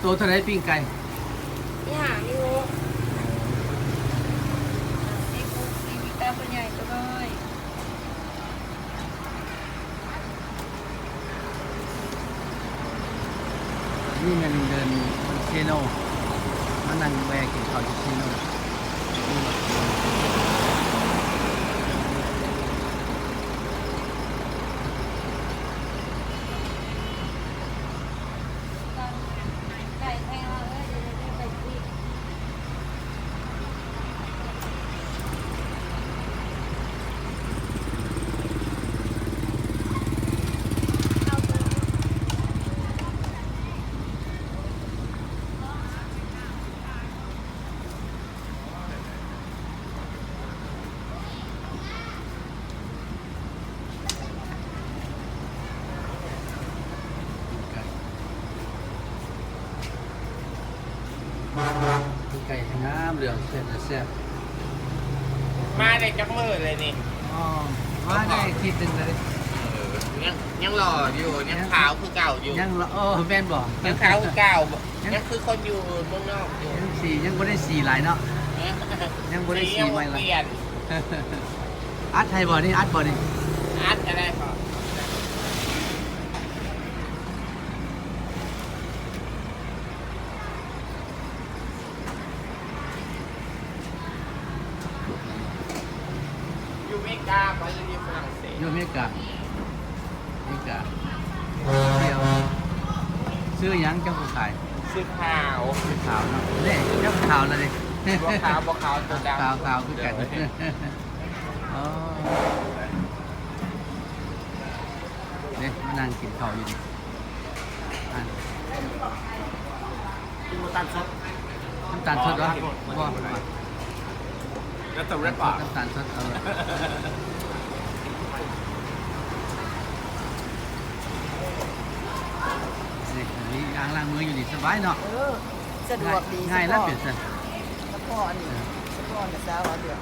ໂຕເທົ່າໃດປີ້ງໄກ່? ມີຫ້າ ມີຫົກ ມີຫົກ ມີຕາໂຕໃຫຍ່ໂຕນ້ອຍ. ນີ້ແມ່ນເດີ່ນເຊໂນ ມານັ່ງແວ່ກິນເຂົ້າຢູ່ເຊໂນ. ໄກ່ງາມ ເຫຼືອງແຊບ ແຊບ. ມາໄດ້ຈັກມື້ເລີຍນີ້? ອໍ ມາໄດ້ອາທິດໜຶ່ງເລີຍ. ເອີ ຍັງ ຍັງຫຼໍ່ຢູ່ ຍັງຂາວຄືເກົ່າຢູ່. ຍັງຫຼໍ່ ໂອ້ ແມ່ນບໍ່? ຍັງຂາວຄືເກົ່າ ຍັງ ຍັງຄືຄົນຢູ່ເມືອງນອກຢູ່. ຍັງສີ ຍັງບໍ່ໄດ້ສີຫຼາຍເນາະ. ຍັງບໍ່ໄດ້ສີໃໝ່ຫຼາຍ. ອັດໃຫ້ບໍ່ນີ້? ອັດບໍ່ນີ້? ອັດກໍໄດ້ພໍ່. ຢູ່ເມກາບໍ່ ຫຼືຢູ່ຝຣັ່ງເສດ? ຢູ່ເມກາ ເມກາ. ຊື່ຫຍັງເຈົ້າຜູ້ຂາຍ? ຊື່ຂາວ. ຊື່ຂາວເນາະ. ເດ້ ເຈົ້າຂາວລະເດ້. ບໍ່ຂາວ ບໍ່ຂາວ ໂຕດຳ. ຂາວ ຂາວຄືກັນ. ໂດຍ. ອໍ ເດ້ ມານັ່ງກິນເຂົ້າຢູ່ນີ້. ອັນ ກິນນ້ຳຕານສົດ ນ້ຳຕານສົດເຫາະ? ບໍ່ ບໍ່ ແລ້ວແຕ່ແລັບ ນ້ຳຕານສົດ ເອີ ນີ້ ມີອ່າງລ້າງມືຢູ່ນີ້ ສະບາຍເນາະ. ເອີ ສະດວກດີ ງ່າຍ ສະເພາະ ແລ້ວເປັນຊັ້ນ ສະເພາະອັນນີ້ ເອີ ສະເພາະອັນນີ້ ສາວເອົາດຽວ.